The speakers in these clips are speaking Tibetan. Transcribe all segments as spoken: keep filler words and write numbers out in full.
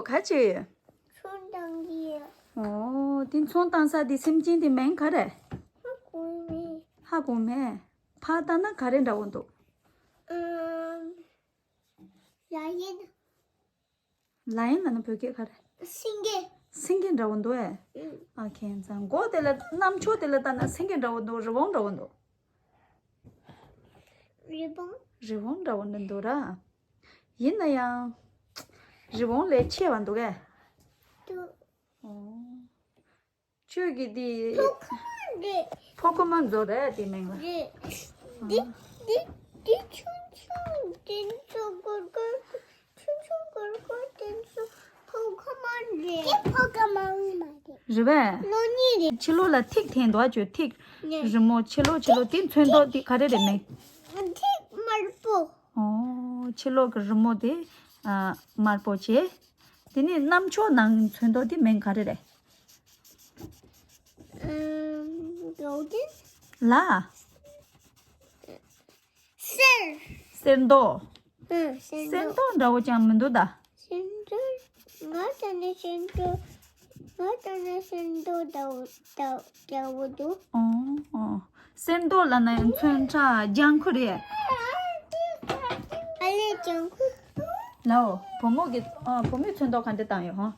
ཁ་ཆེ་ཡོད། ཚོང་བཏང་གི་ཡོད། ཨོ། དེ་ཚོང་བཏང་ས་དེ་སེམས་ཅན་དེ་མིང་ག་རེ། ཧ་གོ་མེད། ཧ་གོ་མེད། ཕར་ལྟ་ན་ག་རེ་འདྲ་བོ་འདུག་ཨམ། ལ་ཡིན། ལ་ཡིན་ལ་ན་བོད་སྐད་ག་རེ། སེང་གེ། སེང་གེ་འདྲ་བོ་འདུག་ཨེ། ཨུ། ཨ་ཁྱེད་ཚང་མགོ་དེ་ལ་རྣམ་ཅོག་དེ་ལ་ལྟ་ན་སེང་གེ་འདྲ་བོ་འདུག་རི་བོང་འདྲ་བོ་འདུག་རི་བོང་། རི་བོང་འདྲ་བོ་འདྲ་འདུག་ར། ཡིན་ན་ཡང་། རི་བོང་ལས་ཆེ་བ་འདུག་གས། འདུག་ཨོ། ཁྱོད་ཀྱིས་འདི། ཕོ་ཁོ་མོ་རེད། ཕོ་ཁོ་མོ་འདྲ་རེད་དེ་མིང་ལ། རེད། འདི་འདི་འདི་ཆུང་ཆུང་དེ་ཚོ་སྒོར་སྒོར། ཆུང་ཆུང་སྒོར་སྒོར་དེ་ཚོ་ཕོ་ཁོ་མོ་རེད། དེ་ཕོ་ཁོ་མོ་མ་རེད། རེད་པས། ལོ་གཉིས་རེད། ཕྱི་ལོགས་ལ་ཐིག་འཐེན་འདུག་ཨ། ཁྱོད་ཐིག་ནས། རི་མོ་ཕྱི་ལོགས་ཕྱི་ལོགས་དེ་ཚོན་མདོག་དེ་ག་རེ་རེད་མིང་། ཐིག་དམར་པོ། ཨོ། ཕྱི་ལོགས་ཀྱི་རི་མོ་དེ། ཨ། དམར་པོ་བྱས། དེ་ནས་རྣམ་ཅོག་ནང་ཚོན་མདོག་དེ་མིང་ག་རེ་རེད། ཨམ། གོལ་ཌན། ལ། སེར། སེར་མདོག་ཨ། སེར་སེར་མདོག་མདོག་འདྲ་བོ་ཅང་མི་འདུག་ད། སེར་མདོག་ང་ད་ནི་སེར་མདོག་ང་ད་ནི་སེར་མདོག་འདྲ་བོ་འདྲ་འདྲ་བོ་འདུག་ཨོ་ཨོ། སེར་མདོག་ལབ་ན་ཡང་ཚོན་ཁྲ་ལྗང་ཁུ་རེད། ཨ་ལས་ལྗང་ཁུ། ལའོ། བུ་མོ་གི་ཨ། བུ་མོས་ཚོན་མདོག་ག་འདྲ་བཏང་ཡོད་ཧོ།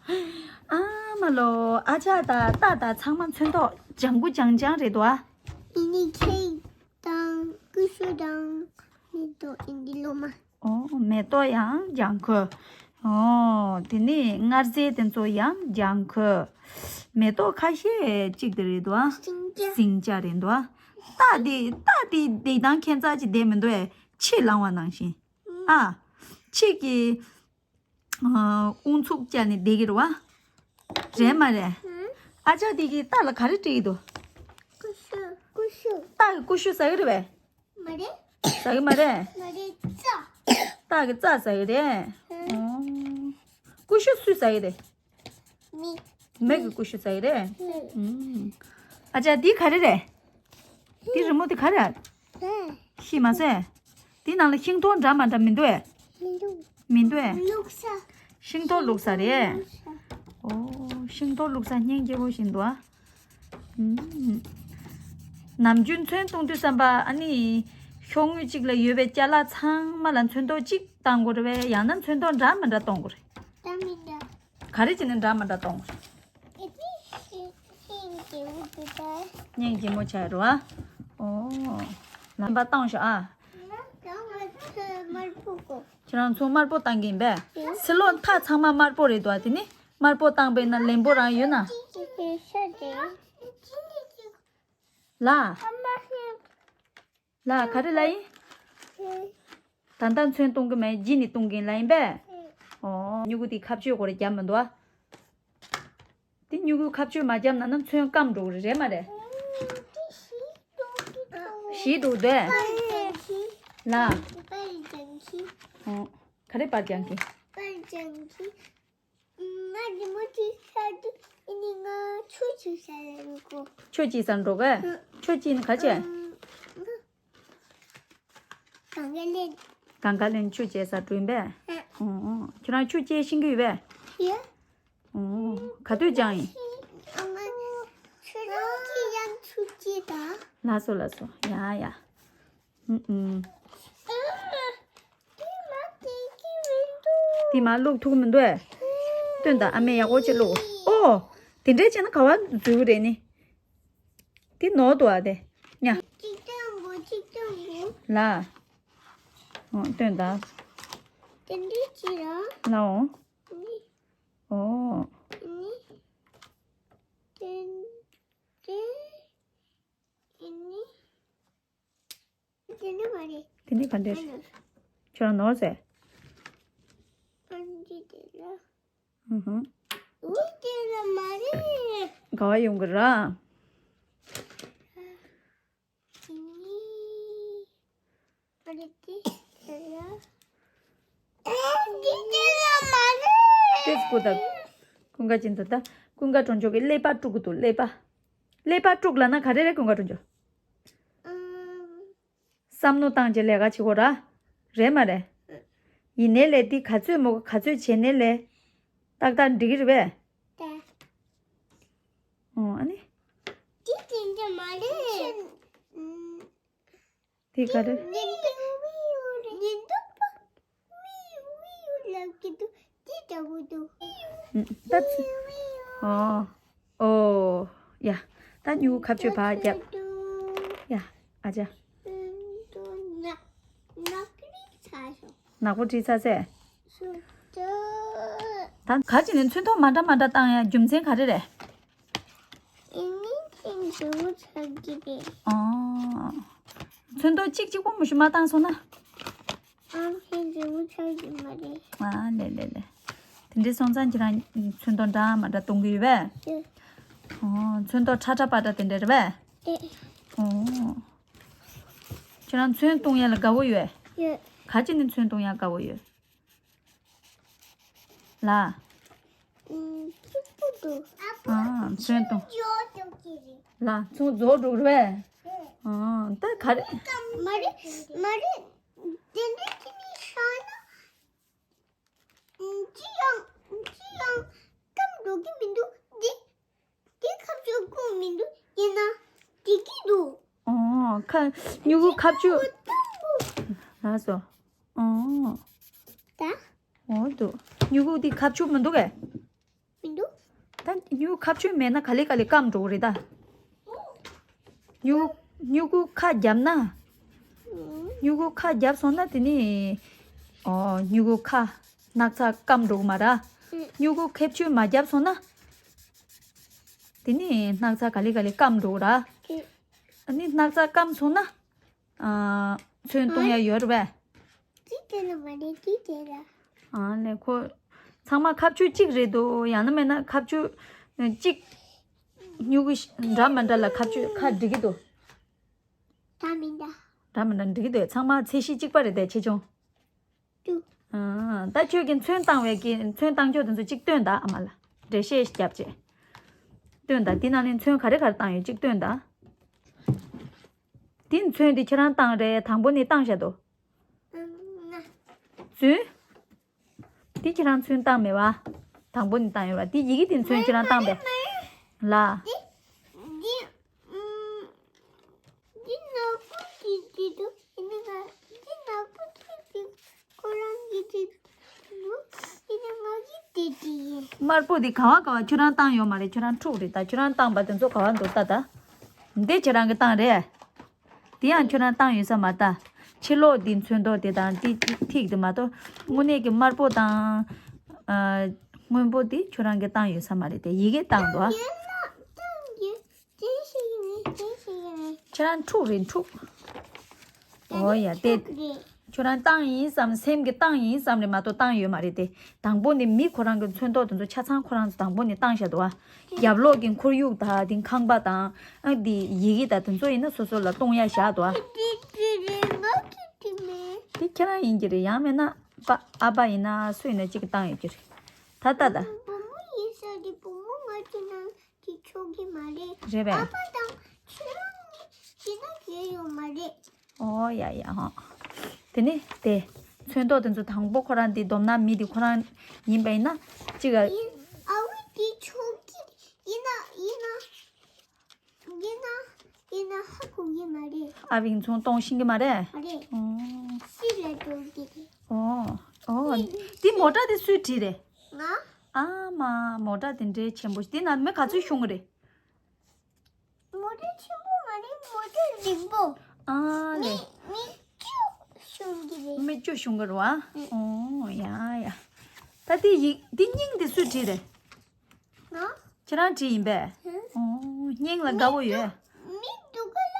ཨ་མ་ལོ། ཨ་ཅག་དང་རྟ་དང་ཚང་མ་ཚོན་མདོག་ལྗང་ཁུ་ལྗང་ལྗང་རེད་དོ་ཨ། ཡིན་ནི་ཁྱེད་དང་ཀུ་ཤུ་དང་མེ་ཏོག་ཡིན་འདི་ལོ་མ། ཨོ། མེ་ཏོག་ཡང་ལྗང་ཁུ། ཨོ། དེ་ནི་མངར་ཟས་དེ་ཚོ་ཡང་ལྗང་ཁུ། མེ་ཏོག་ཁ་ཤས་གཅིག་དེ་རེད་འདུག་ཨ། ཟིང་ཆ། ཟིང་ཆ་རེད་འདུག་ཨ། རྟ་དེ་རྟ་དེ་བསྡད་སྟངས་ཁྱད་མཚར་ཅིག་བསྡད་མི་འདུག་ཨེ། ཕྱེད་ལངས་པ་ནང་བཞིན། ཨ། ཕྱེད་ཀྱི། ཨ། དབུ་ཚུགས་བཅག་ནས་བསྡད་ཀྱི་རེད་བ། རེད་མ་རེད། ཨ་ཅག་དེ་གིས་རྟ་ལ་ག་རེ་སྤྲད་ཀྱི་འདུག་ཀུ་ཤུ། ཀུ་ཤུ། རྟ་གི་ཀུ་ཤུ་ཟ་གི་རེད་པས། མ་རེད། ཟ་གི་མ་རེད། མ་རེད། རྩྭ། རྟ་གི་རྩྭ་ཟ་གི་རེད། ཨོ། ཀུ་ཤུ་སུས་ཟ་གི་རེད། མི། མི་གི་ཀུ་ཤུ་ཟ་གི་རེད། ཨུམ། ཨ་ཅག་འདི་ག་རེ་རེད། འདི་རི་མོ་འདི་ག་རེ། ཤེས་མ་སོང་། འདི་ནང་ལ་ཤིང་ཏོག་འདྲ་མ་འདྲ་མི་འདུག་ཨེ། མི་འདུག་མི་འདུག་ཨེ། བླུགས་ས། ཤིང་ཏོག་བླུགས་ས་རེད། བླུགས་ས། ཨོ། ཤིང་ཏོག་བླུགས་ས་སྙིང་རྗེ་པོ་ཞིག་འདུག་ཨ། ཨུམ། ནམ་རྒྱུན་ཚོན་བཏུང་དུས་ཙམ་པ་ཨ་ནི། ཤོག་ངོས་གཅིག་ལ་ཡོད་པའི་ཅ་ལག་ཚང་མ་ལ་ཚོན་མདོག་གཅིག་བཏང་དགོས་རེད་པས། ཡང་ན་ཚོན་མདོག་འདྲ་མི་འདྲ་གཏོང་དགོས་རེད། འདྲ་མི་འདྲ། ག་རེ་བྱས་ནས་འདྲ་མི་འདྲ་གཏོང་དགོས་རེད། ཨེ་ཙི་ཤིང་ཤིང་རྒྱལ་པོ་དེ་ལྟར། སྙིང་རྗེ་མོ་ཆགས་རེད་བ། ཨོ། ལམ་པ་བཏང་ཤོག་ཨ། ང་ང་ཚོས་དམར་པོ་དགོས། ཁྱེད་རང་ཚོ་དམར་པོ་བཏང་གི་ཡིན་པས། ཕྱི་ལོགས་མཐའ་ཚང་མ་དམར་པོ་རེད་འདུག་ཨ། དེ་ནི་དམར་པོ་བཏང་པས་ན་ལེན་པོ་རང་ཡོད་ན། ལ། ལ་ག་རེ་ལ་ཡིན། ད་ལྟ་ཚོན་གཏོང་གི་མེད། རྗེས་ནས་གཏོང་གི་ཡིན་ལ་ཡིན་པས། ཨོ། སྨྱུ་གུ་དེ་ཁ་གཅོད་སྐོར་རྒྱབ་མི་འདུག་ཨ། དེ་སྨྱུ་གུ་ཁ་གཅོད་མ་བརྒྱབ་ན་ན་ཚོན་སྐམ་འགྲོ་གི་རེད་མ་རེད། ཞིག་འགྲོ་དེ། ལ། ཨོ། ག་རེ་པར་རྒྱང་གི། ང་རི་མོ་ཅིག་ཤར་དུས་ཨ་ནི་ང་ཆུ་ཅིག་ཤར་ལ་འགྲོ། ཆུ་ཅིག་ས་འགྲོ་ག་ཆུ་ཅིག་ནི་ག་ཅེ། གང་ག་ལེན། གང་ག་ལེན་ཆུ་ཅེ་ས་འགྲོ་ཡིན་པས། ཨོ། ཁྱོད་རང་ཆུ་ཅེ་ཤེས་ཀྱི་ཡོད་པས། ཡོད། ཨོ། ག་དུས་ཀྱང་ཡིན། ཆུ་རང་གི་ཡང་ཆུ་ཅེ་ད། ལགས་སོ་ལགས་སོ། ཡ་ཡ། ཨུ་ཨུ། དེ་མ་བླུགས་ཐུབ་མི་འདུག་ཨེ། སྟོན་དང་ཨ་མས་ཡག་པོ་ཅིག་བླུགས། ཨོ། དེ་འདྲས་བྱས་ན་ག་བ་འཛུལ་གི་རེད་ནི། དེ་ནོར་འདུག་ཨ་དེ། ཉ། གཅིག་སྟོན་དགོས་གཅིག་སྟོན་དགོས། ལ། ཨོ་སྟོན་དང་། དེ་འདྲས་ཅི་ར། ལའོ། ནི། ཨོ། ནི། དེ་འདྲས། ཨེ་ནི། དེ་ནི་མ་རེད། དེ་ནི་ག་འདྲ་རེད། ཨ་ནི། ཁྱོད་རང་ནོར་ཟེར། ཨ་ནི་དེ་ལ། ཨུ་ཧུ། འདི་དེ་ལ་མ་རེད། ག་བ་ཡོང་གི་ར། ཨེ་ནི། མ་རེད་དེ་དེ་ལ། ཨེ་འདི་དེ་ལ་མ་རེད། ཏེས་ཀུ་ད། ཀུན་དགའ་ཅན་ད་ད། ཀུན་དགའ་གྲོང་ཆོག་གི་ཀླད་པ་དཀྲུག་གི་འདུག་ཀླད་པ། ཀླད་པ་དཀྲུག་ལབ་ན་ག་རེ་རེད་ཀུན་དགའ་གྲོང་ཆོག་ཨུམ། བསམ་བློ་བཏང་བྱས་ལས་ཀ་བྱེད་དགོས་ར། རེད་མ་རེད། ཡིན་ནའི་ལས་འདི་ག་ཚོད་མོ་ག་ཚོད་བྱས་ནའི་ལས། ཏག་ཏག་འགྲིག་གི་རེད་པས། ད། ཨོ་ཨ་ནི། དེ་དེ་འདྲ་མ་རེད། དེ་ག་རེ། ཉིན་དུ་ཉིན་དུ་པ་ཝི་ཝི་ལབ་ཀྱི་འདུག་དེ་འདྲ་བོ་འདུག་ད་ཚི། ཨོ། ཨོ། ཡ། ད་སྨྱུ་གུ་ཁ་གཅོད་ཕར་རྒྱབ། ཡ། ཨ་ཅག་ནག་ནག་པོ་བྲིས་ཚར་སོང་། ནག་པོ་བྲིས་ཚར་ཚེ། སུ་ཏོ། ད་ག་ཅི་ནས་ཚོན་མདོག་མ་འདྲ་མ་འདྲ་བཏང་ཡ་རྒྱུ་མཚན་ག་རེ་རེད། ཨེ་ནི་ཐེངས་འདྲ་བོ་ཆགས་ཀྱི་རེད། ཨོ། ཚོན་མདོག་གཅིག་གཅིག་པོ་མ་ཞིག་མ་བཏང་སོང་ན། ཨང་ཐེངས་འདྲ་བོ་ཆགས་ཀྱི་མ་རེད། ཨ་ལེ་ལེ་ལེ། དེ་འདྲའི་སོང་ཙང་ཁྱེད་རང་ཚོན་མདོག་འདྲ་མ་འདྲ་གཏོང་གི་ཡོད་པས། ཨེ། ཨོ། ཚོན་མདོག་ཁྲ་ཁྲ་པ་འདྲ་དེ་འདྲ་རེད་པས། ཨེ། ཨོ། ཁྱེད་རང་ཚོན་གཏོང་ཡ་ལ་དགའ་བོ་ཡོད། ཡོད། ག་ཅི་ནས་ཚོན་གཏོང་ཡ་དགའ་བོ་ཡོད། ལ། ཨུམ། སྐྱིད་པོ་འདུག་ཨ། ཚོན་གཏོང་། ཡོ་ཏོ་ཀི་རེད། ལ་ཚོན་རྫོགས་འགྲོ་རེད་པས། ཨ། ད་ག་རེ། མ་རེད། མ་རེད། དེ་འདྲའི་ཁྱི་ནི་ཤ་ན། ཅི་ཡང་ཅི་ཡང་སྐམ་འགྲོ་གི་མི་འདུག་འདི། དེ་ཁ་བཅུ་ཀུན་མི་འདུག་ཡིན་ན་འགྲིག་གི་འདུག་ཨོ། ཁ། སྨྱུ་གུ་ཁ་བཅུ། ལགས་སོ། ཨོ། ད། ཨོ་འདུག་སྨྱུ་གུ་དེ་ཁ་བཅུ་མི་འདུག་གས། མི་འདུག་ད་སྨྱུ་གུ་ཁ་བཅུ་མེད་ན་ག་ལེ་ག་ལེ་སྐམ་འགྲོ་གི་རེད་ད། སྨྱུ་གུ་སྨྱུ་གུ་ཁ་བརྒྱབ་ན། སྨྱུ་གུ་ཁ་བརྒྱབ་སོང་ན་དེ་ནི། ཨོ། སྨྱུ་གུ་ཁ། སྣག་ཚ་སྐམ་འགྲོ་གི་མ་རེད། སྨྱུ་གུ་ཁ་བཅུ་མ་བརྒྱབ་སོང་ན། དེ་ནི་སྣག་ཚ་ག་ལེ་ག་ལེ་སྐམ་འགྲོ་གི་རེད། ཨ་ནི་སྣག་ཚ་སྐམ་སོང་ན། ཨ། ཚོན་གཏོང་ཡ་ཡོད་རེད་པས། ཅི་དེ་ལ་མ་རེད་ཅི་དེ་ལ། ཨ་ནི་ཁོ། ཚང་མ་ཁ་བཅུ་གཅིག་རེད་འདུག་ཡང་ན་མེད་ན་ཁ་བཅུ་གཅིག་སྨྱུ་གུ་འདྲ་མི་འདྲ་ལ་ཁ་བཅུ་ཁ་འགྲིག་གི་འདུག་འདྲ་མི་འདྲ། འདྲ་མི་འདྲ་འགྲིག་གི་འདུག་ཚང་མ་ཚད་གཞི་གཅིག་པ་རེད་དེ་ཆེ་ཆུང་། ཏུ། ཨ། ད་ཁྱོད་ཀྱིས་ཚོན་བཏང་བའི་གི་ཚོན་བཏང་ཕྱོགས་དེ་ཚོ་གཅིག་སྟོན་དང་ཨ་མ་ལ། འགྲེལ་བཤད་རྒྱབ་བྱས། སྟོན་དང་འདི་ནང་ནས་ཚོན་ག་རེ་ག་རེ་བཏང་ཡོད་གཅིག་སྟོན་དང་། འདི་ཚོན་འདི་ཁྱེད་རང་བཏང་རེད་དང་པོ་ནས་བཏང་བཞག་འདུག་ཨ་མ། ཚོན། འདི་ཁྱེད་རང་ཚོན་བཏང་མེད་པ། དང་པོ་ནས་བཏང་ཡོད་པ་འདི་ཡི་གེ་དེ་ཚོན་ཁྱེད་རང་བཏང་པས། ལ། འདི་འདི་ཨུམ། འདི་ནག་པོ་ཞིག་འདི་འདུག་ཨ་ནི་ང་འདི་ནག་པོ་ཞིག་འདི་ཁོ་རང་གི་འདི་འདུག་ཨ་ནི་ང་གི་འདི་འདི་ཡིན། དམར་པོ་འདི་ག་བ་ག་བ་ཁྱོད་རང་བཏང་ཡོད་མ་རེད། ཁྱོད་རང་འཁྲུག་རེད་ད། ཁྱོད་རང་བཏང་པ་དེ་ཚོ་ག་བ་འདུག་ལྟ་ད། འདི་ཁྱེད་རང་གི་བཏང་རེད། དེ་ཡང་ཁྱོད་རང་བཏང་ཡོད་ས་མ་ལྟ། ཕྱི་ལོགས་འདི་ཚོན་མདོག་དེ་དང་དེ་ཐིག་དེ་མ་གཏོགས་དངོས་གནས་ཀྱི་དམར་པོ་དང་། ཨ། སྔོན་པོ་དེ་ཁྱོད་རང་གིས་བཏང་ཡོད་ས་མ་རེད་དེ་ཡི་གེ་བཏང་འདུག་ཨ། ཡོད་ན་བཏང་རྒྱུ་དེ་ཞིག་ཡིན་དེ་ཞིག་ཡིན། ཁྱེད་རང་འཁྲུག་རེད་འཁྲུག་ཨོ་ཡ་དེ། ཁྱོད་རང་བཏང་ཡིན་བསམ་སེམས་ཀྱི་བཏང་ཡིན་བསམ་རེད་མ་གཏོགས་བཏང་ཡོད་མ་རེད་དེ། དང་པོ་ནི་མི་ཁོ་རང་གི་ཚོན་མདོག་དེ་ཚོ་ཆ་ཚང་ཁོ་རང་དང་པོ་ནི་བཏང་བཞག་འདུག་ཨ། རྒྱབ་ལོགས་ཀྱི་ཁོར་ཡུག་དང་དེ་ཁང་པ་དང་ཨ་དེ་ཡི་གེ་དང་དེ་ཚོ་ཡིན་ན་སོ་སོ་ལ་གཏོང་ཡ་བཞག་འདུག་ཨ། དེ་དེ་རེད་ང་གི་དེ་མེད། དེ་ཁྱེད་རང་ཡིན་གྱི་རེད། ཡང་མེད་ན་པ་ཨ་ཕ་ཡིན་ན་སུ་ཡིན་ན་གཅིག་གིས་བཏང་ཡོད་ཀྱི་རེད། ད་ལྟ་ད། བུ་མོ་ཡིན་ས་རེད། བུ་མོ་ང་ཚོ་ནང་དེ་ཆོག་གི་མ་རེད། རེད་པས། ཨ་ཕ་དང་ཁྱེད་རང་གཉིས་བྱས་ན་ཡོད་ཡོད་མ་རེད། ཨོ་ཡ་ཡ་ཧོ། དེ་ནས་དེ། ཚོན་མདོག་དེ་ཚོ་དང་པོ་ཁོ་རང་དེ་སྡོམ་ན་མི་དེ་ཁོ་རང་ཡིན་པ་ཡིན་ན། གཅིག་ག་ཡིན། ཨ་ཝི་དེ་ཆོག་གི་ཡིན་ན་ཡིན་ན། ཡིན་ན་ཡིན་ན་ཧ་གོ་གི་མ་རེད། ཨ་ཝིང་ཚོང་གཏོང་ཤེས་ཀྱི་མ་རེད། མ་རེད། ཨོ། སི་ལ་འགྲོ་གི་རེད། ཨོ། ཨོ། དེ་མོ་ཊ་དེ་སུས་བྲིས་རེད། ང་། ཨ་མ། མོ་ཊ་དེ་འདྲའི་ཆེན་པོ་ཞིག་དེ་ན་མི་ག་ཚོད་ཤོང་གི་རེད། མོ་ཊ་ཆེན་པོ་མ་རེད། མོ་ཊ་རིང་པོ། ཨ་ལེ། མི་མི་བཅུ་ཤོང་གི་རེད། མི་བཅུ་ཤོང་གི་རེད་བ། ཨོ་ཡ་ཡ། ད་དེ་ཡིག་དེ་སྙིང་དེ་སུས་བྲིས་རེད། ང་། ཁྱེད་རང་བྲིས་ཡིན་པས། ཧུམ། ཨོ། སྙིང་ལ་དགའ་བོ་ཡོད། མི་འདུག་ག་ལ།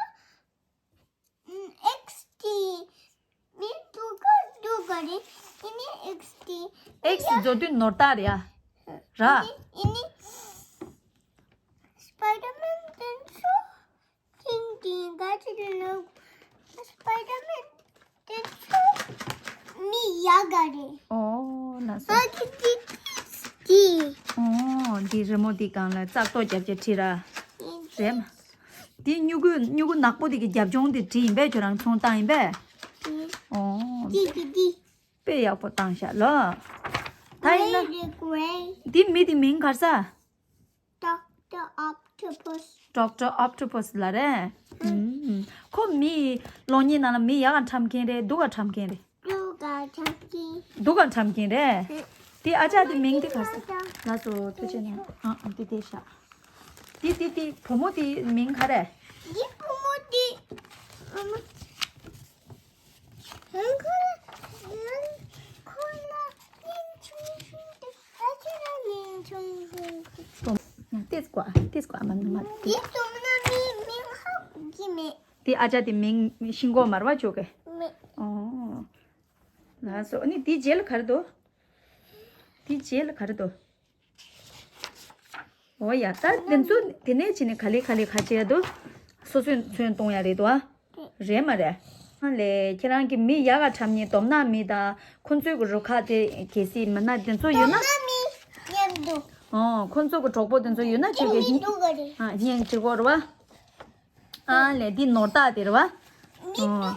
ཨེགས་ཊི། མི་འདུག་ག་འདུག་ག་རེད། ཨི་ནི་ཨེགས་ཊི། ཨེགས་མཛོད་བསྡུས་ནོར་རྟགས་རེད་ཡ། ར། ཨི་ནི། སྤའི་ཌར་མེན་དེ་ཚོ། ཏིང་ཏིང་ག་ཅི་རེད་ལོ། སྤའི་ཌར་མེན་དེ་ཚོ་མི་ཡག་ག་རེད། ཨོ་ལགས་སོ། ཨ་ཀི་ཏི་ཏི། ཨོ་འདི་རི་མོ་འདི་སྒང་ལ་བཙག་འཐུ་རྒྱབ་བྱས་བྲིས་ར། རེད་མ། འདི་སྨྱུ་གུ་སྨྱུ་གུ་ནག་པོ་འདི་གི་རྒྱབ་ལྗོངས་འདི་བྲིས་ཡིན་པས། ཁྱོད་རང་ཚོང་བཏང་ཡིན་པས། ཨོ་ཏི་ཏི་ཏི། དཔེ་ཡག་པོ་བཏང་ཤག་ལོ། ད་ ཨ་ཡིན་ན། འདི་མི་དེ་མིང་ག་རེ་ཟེར། Doctor Octopus. Doctor Octopus ལབ་རེད། ཨུམ། ཁོ་མི་གློག་བརྙན་ནང་ལ་མི་ཡག་ག་འཁྲབ་མཁན་རེད། སྡུག་ག་འཁྲབ་མཁན་རེད། སྡུག་ག་འཁྲབ་མཁན། སྡུག་ག་འཁྲབ་མཁན་རེད། དེ་ཨ་ཅག་དེ་མིང་དེ་ག་རེ་ཟེར། ལགས་སོ། ཐུགས་རྗེ་གནང་། ཨ་ཨ་དེ་དེ་ཤ། དེ་དེ་དེ་བུ་མོ་དེ་མིང་ག་རེ། འདི་བུ་མོ་དེ། ཨ་མ། ཁོ་ལ་ཁོ་ལ་སྙིང་ཆུང་ཆུང་དེ་ཨ་ཅེ་ལ་སྙིང་ཆུང་ཆུང་དེ། ཏེས་ཀོ་ཏེས་ཀོ་ཨ་མ་ནུ་མ་དེ། དེ་དུམ་ན་མི་མིང་ཧ་གོ་གི་མེད། དེ་ཨ་ཅག་དེ་མིང་ཤིང་གོག་མར་བ་ཅོ་གེ། མེད། ཨོ། ལགས་སོ། ཨ་ནི་དེ་རྗེས་ལ་ག་རེ་འདུག་དེ་རྗེས་ལ་ག་རེ་འདུག་འོ་ཡ། ད་དེ་ཚོ་དེ་ནས་ཕྱིན་ནས་ག་ལེ་ག་ལེ་ག་བྱེད་ཡ་འདུག་སོ་སོས་མཚོན་གཏོང་ཡ་རེད་དོ། རེད་མ་རེད། ཨ་ལས་ཁྱེད་རང་གི་མི་ཡག་ག་འཁྲབ་མཁན་དོམ་ནག་མི་དང་ཁོ་ཚོའི་གི་རུ་ཁག་དེ་གལ་སྲིད་མིན་ན་དེ་ཚོ་ཡོད་ན། དོམ་ནག་མི་མཉམ་དུ། ཨོ་ཁོ་ཚོ་གི་གྲོགས་པོ་དེ་ཚོ་ཡོད་ན་ཁྱོད་མི་ཀྱི་སྡུག་ག་རེད། ཨ་སྙིང་རྗེ་གོ་རེད་བ། ཨ་ལས་འདི་ནོར་རྟགས་དེ་རེད་བ། མི་ཨོ་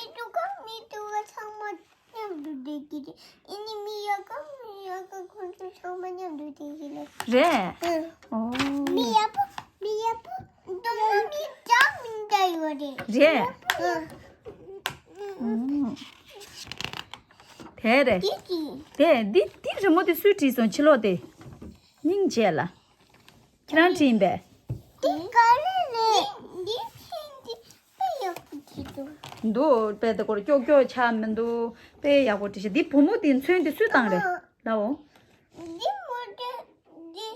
སྡུག་ག་ལ། མི་སྡུག་ག་མི་སྡུག་ག་ཚང་མ་མཉམ་དུ་བསྡད་ཀྱི་རེད། ཨ་ནི་མི་ཡག་ག་མི་ཡག་ག་ཁོང་ཚོ་ཚང་མ་མཉམ་དུ་བསྡད་ཀྱི་རེད། རེད། ཨང་། ཨོ། མི་ཡག་པོ་མི་ཡག་པོ་དོམ་ནག་མི་འདྲ་མི་འདྲ་ཡོད་རེད། རེད། ཨང་། ཨང་། དེ་རེད། དེ་གི། དེ་འདི་འདི་རི་མོ་དེ་སུས་བྲིས་སོང་ཕྱི་ལོགས་དེ། སྙིང་རྗེ་ལ། ཁྱེད་རང་བྲིས་ཡིན་པས། འདི་ག་རེ་རེད། འདི་འདི་ཕིང་འདི་དཔེ་ཡག་པོ་བྲིས་འདུག་འདུག་དཔེ་དེ་སྐོར་ཀྱོག་ཀྱོག་ཆགས་མི་འདུག་དཔེ་ཡག་པོ་བྲིས་ཤག་འདི་བུ་མོ་དེ་མཚོན་དེ་སུས་བཏང་རེད། ཨ། ལའོ། འདི་མོ་དེ་འདི་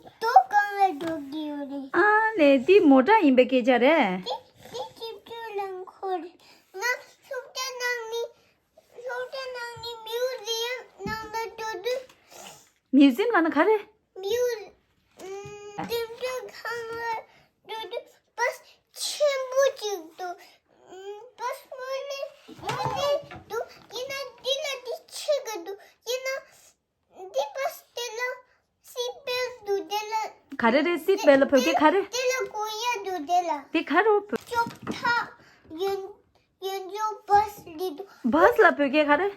རྡོ་གང་ལ་འགྲོ་གི་ཡོད་རེད། ཨ་ལས་འདི་མོ་ཊ་ཡིན་པའི་སྐད་ཆ་རེད། འདི་འདི་ཅིབ་ཅུ་རླངས་འཁོར་རེད། ང་སློབ་གྲྭ་ནང་ནས་སློབ་གྲྭ་ནང་ནས་མིའུ་ཟི་ཡམ་ནང་ལ་འགྲོ་དུས། མིའུ་ཟི་ཡམ་ལབ་ན་ག་རེ། མིའུ། ཨམ། འགྲེམས་སྟོན་ཁང་ལ་འགྲོ་དུས་བྷ་སི་ཆེན་པོ་ཅིག་འདུག་ཨམ། བྷ་སི་དངོས་གནས་དངོས་གནས་འདུག་ཡིན་ན་འདི་ལ་འདི་ཆེ་གི་འདུག་ཡིན་ན་འདི་བྷ་སི་དེ་ལ་སིཊ་བེལ་ཊི་འདུག་དེ་ལ། ག་རེ་རེད། སིཊ་བེལ་ཊི་བོད་སྐད་ག་རེ། དེ་ལ་གོན་ཡ་འདུག་དེ་ལ། དེ་ག་རེ། ཅོག་ཐག་ཡོད། ཡོད་འཇོག་བྷ་སི་རེད་འདུག་བྷ་སི་ལ་བོད་སྐད་ག་རེ།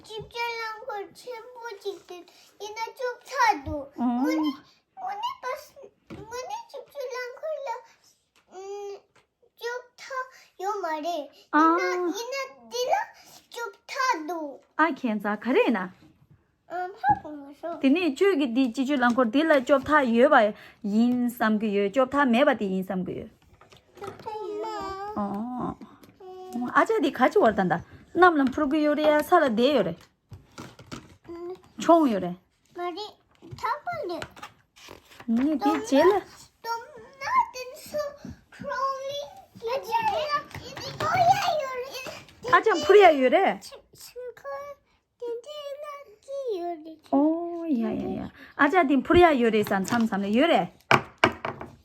ཅིབ་ཅུ་རླངས་འཁོར་ཆེན་པོ་ཅིག་འདུག་ཡིན་ན་ཅོག་ཐག་འདུག་ཨང་། དངོས་གནས་དངོས་གནས་བྷ་སི་དངོས་གནས་ཅིབ་ཅུ་རླངས་འཁོར་ལ་ཨམ། ཅོག་ཐག་ཡོད་མ་རེད། ཨང་། ཡིན་ན་ཡིན་ན་འདི་ལ་ཅོག་ཐག་འདུག་ཨ་ཁྱད་མཚར་ག་རེ་ཡིན་ན། ཨམ། ཧ་གོ་མ་སོང་། དེ་ནས་ཁྱོད་ཀྱིས་འདི་ཅིབ་ཅུ་རླངས་འཁོར་འདི་ལ་ཅོག་ཐག་ཡོད་པ་ཡིན་བསམ་གྱི་ཡོད། ཅོག་ཐག་མེད་པ་དེ་ཡིན་བསམ་གྱི་ཡོད། ཨོ། ཨ་ཅག་འདི་ག་ཅི་བར་ད་ལྟ་གནམ་ལ་འཕུར་གྱི་ཡོད་རེད་ཡ་ས་ལ་བསྡད་ཡོད་རེད། མཆོང་ཡོད་རེད། མ་རེད། ཐག་པ་རེད། ངས་དེ་རྗེས་ལ། དོམ་ནག་དེ་ཚོ་ཁྲོ་ལིང་གི་རྗེས་ལ་འཕུར་ཡ་ཡོད་རེད། ཨ་ཅག་འཕུར་ཡ་ཡོད་རེད། ཆུ་ཆུ་ཁོལ། དེ་འདྲའི་ནག་གི་ཡོད་རེད། ཨོ་ཡ་ཡ་ཡ། ཨ་ཅག་དེ་འཕུར་ཡ་ཡོད་རེད་ས་མཚམས་མཚམས་ལ་ཡོད་རེད།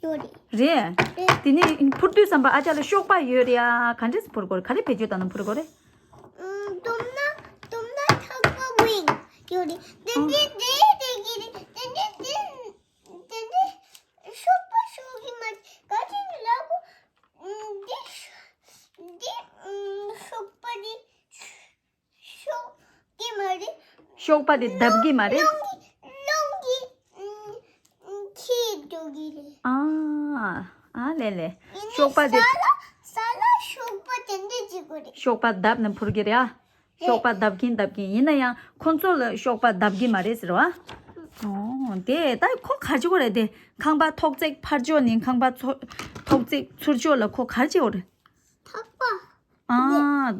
ཡོད་རེད། རེད། རེད། དེ་ནས་འཕུར་དུས་ཙམ་པ་ཨ་ཅག་ལ་གཤོག་པ་ཡོད་རེད་ཡ། ག་འདྲས་འཕུར་དགོས་རེད། ག་རེ་བེད་སྤྱོད་བཏང་ན་འཕུར་དགོས་རེད། ཨུམ། དོམ་ནག་དོམ་ནག་ཐག་པ་ཝིང་ཡོད་རེད། དེ་འདྲས་དེ་དེ་གི་རེད། དེ་འདྲས་དེ་དེ་འདྲས་གཤོག་པ་གཤོག་གི་མ་རེད། ག་ཅིག་ལབ་གོ་ཨུམ། འདི་འདི་ཨུམ། གཤོག་པ་རེད། ཤོག་དེ་མ་རེད། གཤོག་པ་དེ་བརྡབ་གི་མ་རེད། རླུང་གི་རླུང་གི་ཨུམ་ཨུམ་ཁྱེར་འགྲོ་གི་རེད། ཨ་ཨ་ལེ་ལེ། ཡིན་ནའི་གཤོག་པ་དེ། ས་ལ་ས་ལ་གཤོག་པ་དེ་འདྲ་ཅིག་དགོས་རེད། གཤོག་པ་བརྡབ་ནས་འཕུར་གི་རེད་ཨ། རེད། གཤོག་པ་བརྡབ་གིན་བརྡབ་གིན་ཡིན་ན་ཡང་ཁོ་ཚོ་ལ་གཤོག་པ་བརྡབ་གི་མ་རེད་ཟེར་བ། ཨོ་དེ་ད་ཁོ་ག་རེ་བྱེད་དགོས་རེད་དེ། ཁང་པ་ཐོག་བརྩེགས་ཕར་ཕྱོགས་ནས་ཁང་པ་ཚོ་ཐོག་བརྩེགས་ཚུར་ཕྱོགས་ལ་ཁོ་ག་རེ་བྱེད་དགོས་རེད། ཐག་པ། ཨ།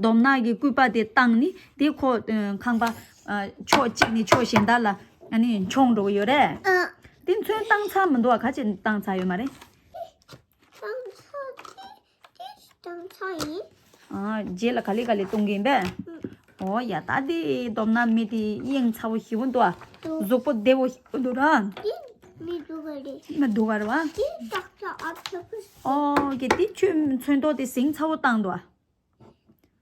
དོམ་ནག་གི་སྐུད་པ་དེ་བཏང་ནི་དེ་ཁོ་ཨ་ཁང་པ་ཨ་ཕྱོགས་གཅིག་ནས་ཕྱོགས་གཞན་དག་ལ་ཨ་ནི་མཆོང་འགྲོ་གི་ཡོད་རེད། ཨ། དེ་ཚོན་བཏང་ཚར་མི་འདུག་ཨ། ག་ཅི་བཏང་ཚར་ཡོད་མ་རེད། བཏང་ཚར་དེ་དེ་བཏང་ཚར་ཡིན། ཨ། རྗེས་ལ་ག་ལེ་ག་ལེ་གཏོང་གི་ཡིན་པས། ཨུ། ཨོ་ཡ། ད་དེ་དོམ་ནག་མི་དེ་གཡེང་ཚ་བོ་ཞེ་པོ་འདུག་ཨ། འདུག་གཟུགས་པོ་བདེ་བོ་ཞེ་པོ་འདུག་ར། དེ་མི་འདུག་ག་རེད། མི་འདུག་ག་རེད་བ། དེ་ཏག་ཏག་ཨ་ཕྱོགས་ཀྱི། ཨོ་ཀེ་དེ་ཁྱོད་ཚོན་མདོག་དེ་ཟིང་ཚ་བོ་བཏང་འདུག་ཨ།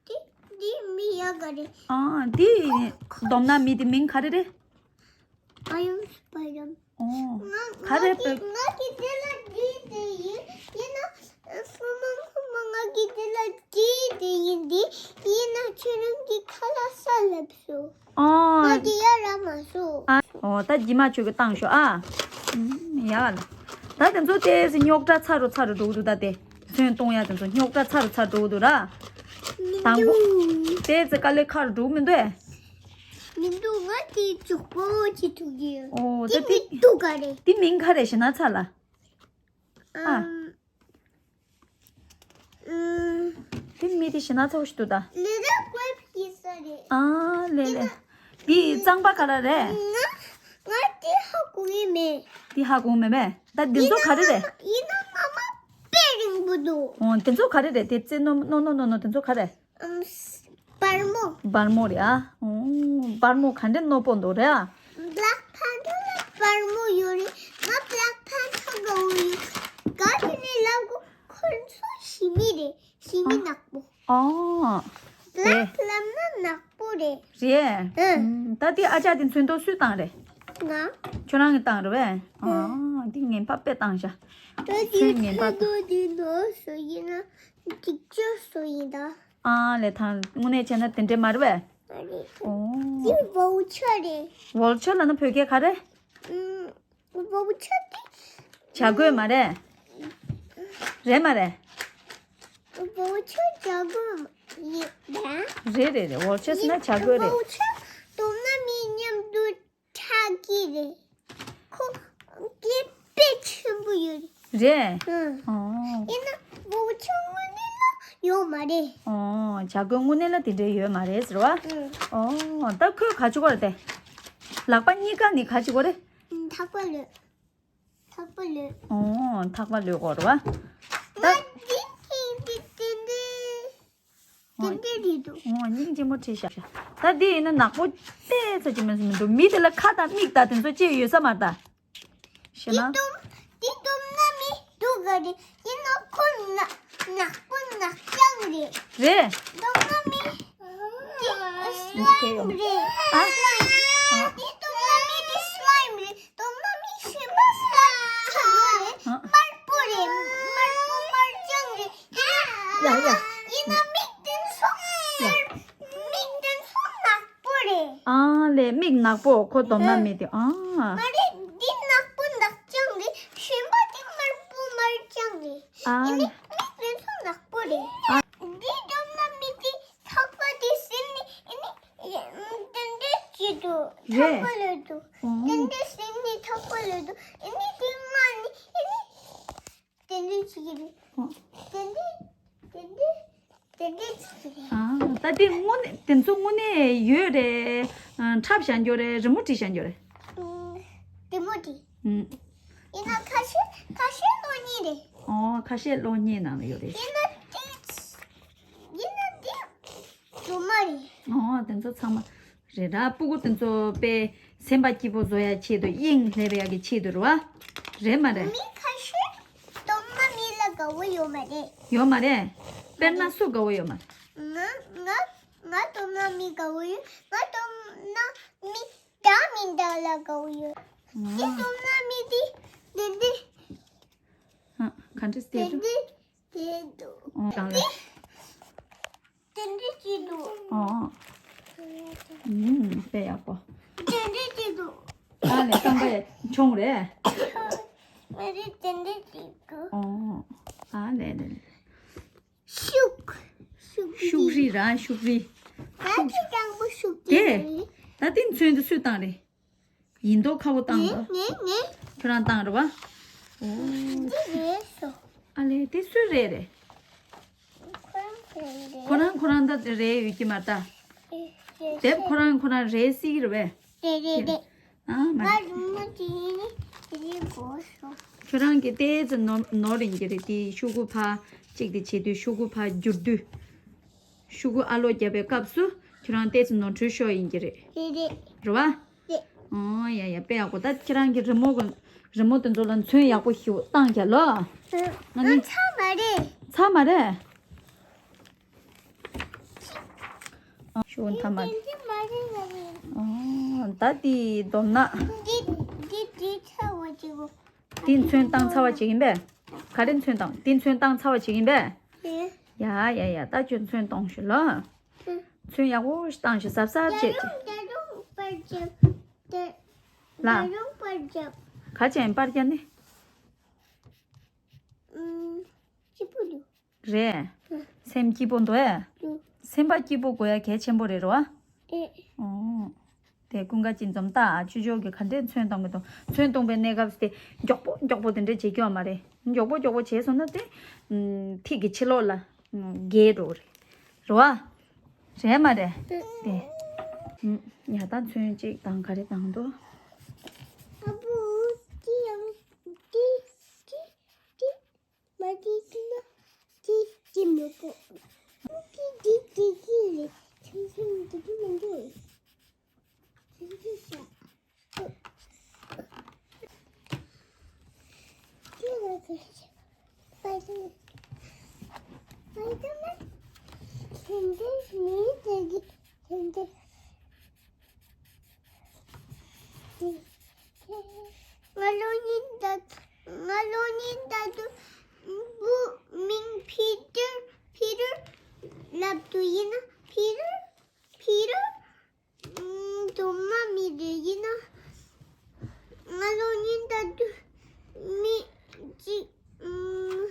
དེ་དེ་མི་ཡག་ག་རེད། ཨ་དེ་དོམ་ནག་མི་དེ་མིང་ག་རེ་རེད། I am Spider། ཨོ། ང་ག་རེ་ང་གི་ང་གི་དེ་ལ་བྲིས་ཏེ་ཡིན། ཡིན་ན་ཁོ་མོ་ཁོ་མོ་ང་གི་དེ་ལ་བྲིས་ཏེ་ཡིན། དེ་ཡིན་ན་ ཁྱེད་རང་གི་ཁ་ལག་ས་ལབ་སོང་། ཨོ། ང་དེ་ཡ་ར་མ་སོང་། ཨ། ཨོ། ད་རྗེས་མ་ཁྱོད་ཀྱིས་བཏང་ཤོག་ཨ། ཨུམ། ཡ་ལ། ད་དེ་ཚོ་དེ་སི་རྙོག་དྲ་ཚ་རུ་ཚ་རུ་འགྲོ་གི་འདུག་ད་དེ་ཚོན་གཏོང་ཡ་དེ་ཚོ་རྙོག་དྲ་ཚ་རུ་ཚ་རུ་འགྲོ་གི་འདུག་ར། མི་དང་པོ། འདུག་དེ་ཚི་དཀའ་ལས་ཁག་རུ་འགྲོ་གི་མི་འདུག་ཨེ། མི་འདུག་ང་དེ་མགྱོགས་པོ་ཅིག་ཐུག་གི་ཡོད། ཨོ། དེ་ད་དེ་མི་འདུག་ག་རེད། དེ་མིང་ག་རེ་ཞེ་ན་ཚ་ལ། ཨ། ཨུམ། ཨུམ། དེ་མི་དེ་ཞེ་ན་ཚ་བོ་ཞིག་འདུག་ད། ལེ་ར་ཀོབ་ཡིན་ས་རེད། ཨ་ལེ་ལེ། དེ་གཙང་པ་ག་རེ་རེད། ང་ང་དེ་ཧ་གོ་གི་མེད། དེ་ཧ་གོ་མེད་པས། ད་དེ་ཚོ་ག་རེ་རེད། ཡིན་ན་མ་མ་དཔེ་རིང་པོ་འདུག་ཨོ། དེ་ཚོ་ག་རེ་རེད། དེ་རྩེ་རྣོ་རྣོ་རྣོ་རྣོ་རྣོ་དེ་ཚོ་ག་རེ། ཨུམ། སྦར་མོ། སྦར་མོ་རེད་ཨ། ཨོ། སྦར་མོ་ག་འདྲ་རྣོ་པོ་འདུག་རེད་ཨ། Black Panther ལ་སྦར་མོ་ཡོད་རེད། ང་Black Panther དགའ་བོ་ཡོད། ག་དེ་ནས་ལབ་གོ་ཁོ་ཚོ་ཞི་མི་རེད། ཞི་མི་ནག་པོ། ཨོ། Black ལབ་ན་ནག་པོ་རེད། རེད། ཨ། ཨུམ། ད་དེ་ཨ་ཅག་དེ་ཚོན་མདོག་སུས་བཏང་རེད། ང་། ཁྱོད་རང་གིས་བཏང་རེད་པས། ཨ། ཨ། དེ་ངན་པ་དཔེ་བཏང་ཤག་ད་དེ་ཚོན་ངན་པ་ཚོན་མདོག་དེ་ནོར་སོ་ཡིན་ན་ཅིག་ཅོ་སོ་ཡིན་ད། ཨ་ལས། ད་དངོས་གནས་བྱས་ན་དེ་འདྲས་མ་རེད་པས། མ་རེད། ཨོ། དེ་ཝོལ་ཆར་རེད། ཝོལ་ཆར་ལབ་ན་བོད་སྐད་ག་རེ། ཨུམ། ཝོལ་ཆར་དེ། བྱ་རྒོད་མ་རེད། རེད་མ་རེད། ཝོལ་ཆར་བྱ་རྒོད་ཡིན་པས། རེད་རེད་རེད། ཝོལ་ཆར་ཟེར་ན་བྱ་རྒོད་རེད། ཝོལ་ཆར་དོམ་ནག་མི་མཉམ་དུ་ཆགས་ཀྱི་རེད། ཁོ་སྐད་དཔེ་ཆེན་པོ་ཡོད་རེད། རེད། ཨང་། ཨོ། ཡིན་ན་ཝོལ་ཆར་དངོས་གནས་ལ་ཡོད་མ་རེད། ཨོ། བྱ་རྒོད་དངོས་གནས་ལ་དེ་འདྲའི་ཡོད་མ་རེད་ཟེར་བ། ཨང་། ཨོ། ད་ཁོས་ག་ཅི་གོ་རེད་དེ། ལག་པ་གཉིས་ཀ་ནི་ག་ཅི་གོ་རེད། ཐག་པ་ལོས། ཐག་པ་ལོས། ཨོ། ཐག་པ་ལོས་གོ་རེད་བ། ད། ང་འདི་འདི་འདི་འདི་འདི་འདི་འདུག་ཨོ། སྙིང་རྗེ་མོ་བྲིས་ཤག་ད་འདི་ཡིན་ན་ནག་པོ་ཏོག་ཙམ་ཅིག་མིན་མི་འདུག་མི་དེ་ལ་ཁ་དང་མིག་དང་དེ་ཚོ་ཅི་ཡོད་ས་མ་རེད་ད། ཤེས་ན། འདི་དོམ་འདི་དོམ་ནག་མི་འདུག་ག་རེད། ཡིན་ན་ཁོ་ནག་ནག་པོ་ནག་རྐྱང་རེད། རེད། དོམ་ནག་མི་འདི་སི་ལའིམ་རེད། ཨ། སི་ལའིམ། ཨ། འདི་དོམ་ནག་མི་འདི་སི་ལའིམ་རེད། དོམ་ནག་མི་གཞན་པ་སི་ལའིམ་ཆགས་ཡོད་རེད། ཨ། དམར་པོ་རེད། དམར་པོ་དམར་རྐྱང་རེད། ཡ་ཡ། ཡིན་ན་མིག་དེ་ཚོ་ཡ། མིག་དེ་ཚོ་ནག་པོ་རེད། ཨ་ལས། མིག་ནག་པོ་ཁོ་དོམ་ནག་མི་དེ། ཨ། མ་རེད། འདི་ནག་པོ་ནག་རྐྱང་རེད། གཞན་པ་དེ་དམར་པོ་དམར་རྐྱང་རེད། ཨ། ཡིན་ནའི་མིག་དེ་ཚོ་ནག་པོ་རེད། ཨ། འདི་དོམ་ནག་མི་དེ་ཐག་པ་དེ་ཟིན་ནས་ཡིན་ནའི་དེ་འདྲས་བྱེད་འདུག་རེད། ཐག་པ་ལོས་འདུག་ཨོ། དེ་འདྲས་ཟིན་ནས་ཐག་པ་ལོས་འདུག་ཡིན་ནའི་དེ་སྔ་ནས་ཡིན་ནའི་དེ་འདྲས་བྱེད་ཀྱི་རེད། ཨོ། དེ་འདྲས་དེ་འདྲས་དེ་འདྲས་བྱེད་ཀྱི་རེད། ཨ། ད་དེ་དངོས་གནས་དེ་ཚོ་དངོས་གནས་ཡོད་རེད། ཨ། འཁྲབ་བཞག་འགྱོ་རེད། རི་མོ་བྲིས་བཞག་འགྱོ་རེད། ཨུམ། རི་མོ་བྲིས། ཨུམ། ཡིན་ན་ཁ་ཤས་ཁ་ཤས་གློག་བརྙན་རེད། ཨོ། ཁ་ཤས་གློག་བརྙན་ནང་ལ་ཡོད་རེད། ཡིན་ན་དེ་ཡིན་ན་དེ་སྒྱུ་མ་རེད། ཨོ། དེ་ཚོ་ཚང་མ་རེད་ར། སྤུ་གུ་དེ་ཚོ་དཔེ་སེམས་པ་སྐྱིད་པོ་བཟོ་ཡ་ཆེད་དུ། དབྱིངས་སླེབས་ཡ་གི་ཆེད་དུ་རེད་བ། རེད་མ་རེད། མི་ཁ་ཤས་དོམ་ནག་མི་ལ་དགའ་བོ་ཡོད་མ་རེད། ཡོད་མ་རེད། དཔེར་ན་སུ་དགའ་བོ་ཡོད་མ་རེད། ང་ང་ང་དོམ་ནག་མི་དགའ་བོ་ཡོད། ང་དོམ་ནག་མི་འདྲ་མི་འདྲ་ལ་དགའ་བོ་ཡོད། ཨ། དེ་དོམ་ནག་མི་དེ་དེ་དེ་ཨ། ག་འདྲས་དེ་བལྟས་འདུག་དེ་འདྲས་བལྟས་འདུག་ཨོ། གང་ལ། དེ་འདྲས་བྱེད་འདུག་ཨོ། ཨུམ། དཔེ་ཡག་པོ། དེ་འདྲས་བྱེད་འདུག་ཨ་ལས། རྐང་པ་མཆོང་རེད། མ་རེད། དེ་འདྲས་བྱེད་འདུག་ཨོ། ཨ་ལས་ལས་ལས། ཤུག་ཤུག་རི། ཤུག་རི་ར། ཤུག་རི། ད་དེ་སྤྱང་པོ་ཤུག་རི་དེ་རེད། ད་དེ་ཚོན་དེ་སུས་བཏང་རེད། ཡིན་མདོག་ཁ་པོ་བཏང་ངས་འདུག་ངས་ངས། ཁྱོད་རང་བཏང་རེད་བ། ཨོ། འདི་རེད་སོ། ཨ་ལས། དེ་སུའི་རས་རེད། ཁོ་རང་ཁོ་རང་རེད། ཁོ་རང་ཁོ་རང་ད་རས་ཡོད་ཀྱི་མ་རེད་ད། རེད་རེད། དེབ་ཁོ་རང་ཁོ་རང་རས་སྲིད་ཀྱི་རེད་པས། རེད་རེད་རེད། ཨ་མ། ང་རི་མོ་དེ་ཡིན་ནི་དེ་རིང་གོ་སོང་། ཁྱོད་རང་གིས་ཏོག་ཙམ་ནོར་ནོར་ཡིན་གྱི་རེད། དེ་ཤོག་གུ་ཕར་གཅིག་དེ་བྱེད་དུས། ཤོག་གུ་ཕར་བསྒྱུར་དུས། ཤོག་གུ་ཨ་ལོག་བརྒྱབ་པའི་སྐབས་སུ་ཁྱོད་རང་ཏོག་ཙམ་ནོར་འཁྲུལ་ཤོར་ཡིན་གྱི་རེད། རེད་རེད། རེད་བ། རེད། ཨོ་ཡ་ཡ། དཔེ་ཡག་པོ། ད་ཁྱེད་རང་གི་རི་མོ་གི་རི་མོ་དེ་ཚོ་ལ་ཚོན་ཡག་པོ་ཞིག་བཏང་རྒྱག་ལོ། ཨ། ང་ནི་ཚར་མ་རེད། ཚར་མ་རེད། ཨ། ཤོག་གུ་མཐའ་མ། འདི་འདི་མ་རེད་མ་རེད། ཨོ། ད་དེ་དོམ་ནག་འདི་འདི་འདི་ཚར་བ་ཅིག་གོ། དེ་ཚོན་བཏང་ཚར་བ་ཅིག་ཡིན་པས། ག་རེ་ཚོན་བཏང་། དེ་ཚོན་བཏང་ཚར་བ་ཅིག་ཡིན་པས། ཨེ། ཡ་ཡ་ཡ། ད་ཁྱོད་ཚོན་གཏོང་ཤོག་ལོ། ཨེ། ཚོན་ཡག་པོ་བཏང་ཞིག་གཟབ་གཟབ་བྱས་ཀྱི། ད་རུང་ད་རུང་པར་རྒྱབ། ད་ལ། ད་རུང་པར་རྒྱབ། ག་ཅན་པར་རྒྱབ་ནི། ཨུམ། སྐྱིད་པོ་འདུག་རེད། ཨ། སེམས་སྐྱིད་པོ་འདུག་ཨེ། འདུག་སེམས་པ་སྐྱིད་པོ་དགོས་ཡ་གལ་ཆེན་པོ་རེད་རོ། ཨེ། ཨོ། དེ་ཀུན་དགའ་ཅན་འཛོམས་ད་ཆུ་ཞོ་གི་ག་འདྲས་ཚོན་གཏོང་གི་འདུག་ཚོན་གཏོང་པའི་གནས་སྐབས་དེ་མགྱོགས་པོ་མགྱོགས་པོ་དེ་འདྲས་བྱེད་རྒྱུ་ཡོད་མ་རེད། མགྱོགས་པོ་མགྱོགས་པོ་བྱས་སོང་ན་དེ། ཨུམ། ཐིག་གི་ཕྱི་ལོགས་ལ། ཨུམ། རྒྱས་འགྲོ་རེད། རེད་བ། རེད་མ་རེད། དེ། ཨུམ། ཡ་ད་ཚོན་གཅིག་དང་ག་རེ་དང་འདུག་ཨ་བུ། ཅི་ཡང་ཅི་ཅི་ཅི་མ་ཅི་ཅི་ན་ཅི་ཅི་མི་གོ་ཅི་ཅི་ཅི་ཅི་རེད། ཚོན་ཚོན་འདི་ཅི་མི་འདུག་ཚོན་ཚོན་ཤ། ང་ལོ་ཉིན་ད་ང་ལོ་ཉིན་ད་དུ་བུ་མིང་ཕི་ཏར་ཕི་ཏར་ལབ་ཏུ་ཡིན་ན་ཕི་ཏར་ཕི་ཏར། ཨུམ། དུ་མ་མི་རེ་ཡིན་ན། ང་ལོ་ཉིན་ད་དུ་མི་གཅིག་ཨུམ།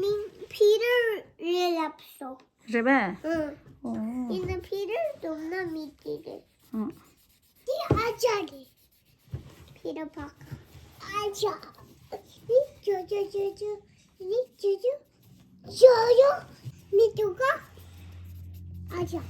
མིང་ཕི་ཏར་རེད་ལབ་སོང་། རེད་པས། ཨུམ། ཨོ། ཡིན་ན་ཕི་ཏར་དུ་མ་མི་དེ་རེད། ཨུམ། དེ་ཨ་ཅག་རེད། ཕི་ཏར་པར་ཀར། ཨ་ཅག་ནི་ཅོ་ཅོ་ཅོ་ཅོ། ནི་ཅོ་ཅོ། ཅོ་ཅོ། མི་འདུག་ག་ཨ་ཅག